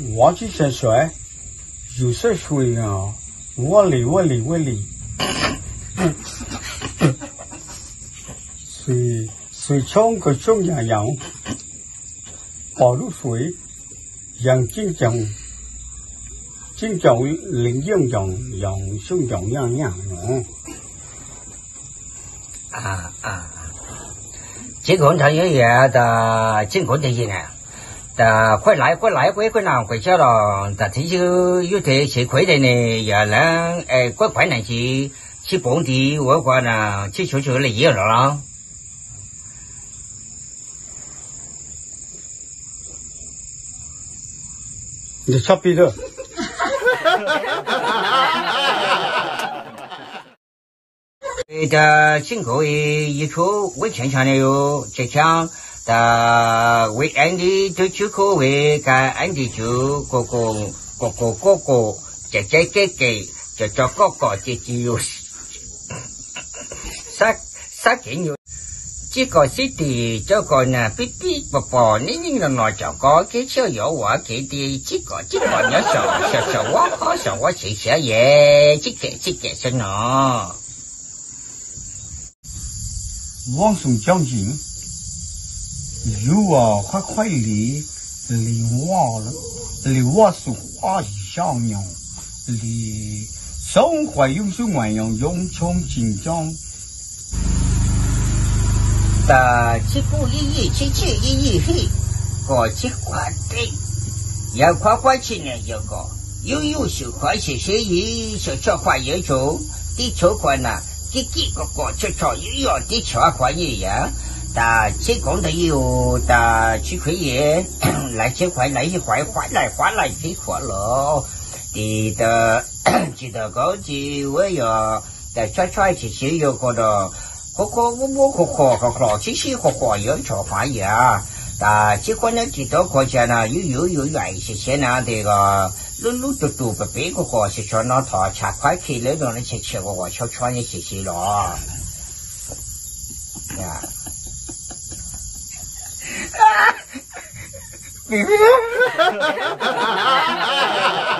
我去潜水，有些水呢，我里我里我里，水水冲个冲洋洋，跑入水，洋进讲，进讲灵应讲，洋冲讲样样哦。 啊，啊，啊。结果他爷爷的，结果的爷爷，的，快来，快来，快，快拿回家了，的，他就又得谁亏的呢，也能，哎，快快拿去，去蹦迪，我管呢，去求求了也了了。你差不多。 ဒီး ဆင့်ကီး ယဆိ ဝဲဆၢဆၢန့ၣ်ယိၤ ကဆၢ ဒီး ဝဲအၢၣ်ဒံး တဆၢခိၣ်ဝဲ ကၢ်အၢၣ်ဒံးဆူ ကိၢ်ကိၢ် ကိၢ်ကိၢ်ကိၢ်ကိၢ် ကကဲကဲကဲ ကကီကီကီ ကကီယိၤ စးက့ညိၤ စ့ၢ်ကီးစ့တံၢ် ကၠီကီၢ်နၢ် ပံပံပပီၤ နံၣ်နံၣ်နီၢ်နီၢ် ကၠီကီၢ်က့ဆၢယီၤဝဲက့ဒံး စ့ၢ်ကီးစ့ၢ်ကီးညီစီၤ စီၤစီၤဝီခီ စီၤဝီဆံးဆံးယဲ စ့ၢ်ကီးစ့ၢ်ကီးဆၢနီၤ 望水将近，与我快快地离我，离我所花与笑容，离生活永远永永远紧张。 တၢ်ဆံပူယံာ်ယံာ်ဆံဆံယံာ်ယံာ်ဟံၣ် ကီၢ်ဆံခွါတ့ၢ် ယခွါခွါဆံးန့ၣ်ယကီၢ် ယူယူဆူခွါဆံးဆံးယံာ် ဆၢဆၢခွါယဲၢ်ဆိ တံၤဆိခွါနၤ ကံကံကီၢ်ကီၢ်ဆၢဆၢယူယူတံၤဆိခွါယံာ်ယၤ တၢ်ဆံကိၣ်တယံာ်အိၣ် တၢ်ဆံခွါယဲၢ် လၢဆံခွါလၢယခွါ ခွါလၢခွါလၢသံခွါလီၤ တံၤတ စံးတကီးစံးဝဲယီၤ တၢ်ဆီဆီဆံးဆံးယိၤကီၢ်ဒီး ခိခိခိခိခိခိယဲၢ်ဆိခွါယၤ တၢ်ဆံခွါန့ၣ်တံၤတကီးစံးနၤ ယူယူယူယူအံၤဆံးဆံးနၤဒ်ဂီၤ လူလူတူတူပပ့ၤခိခိဆံးဆံးနီၢ်ထီၣ် ဆးခွါခံလၢနီၢ်လၢဆံးဆံးဂီၤဂီၤဆီဆီန့ၣ်ဆံးဆံးလီၤ ဘံဘံ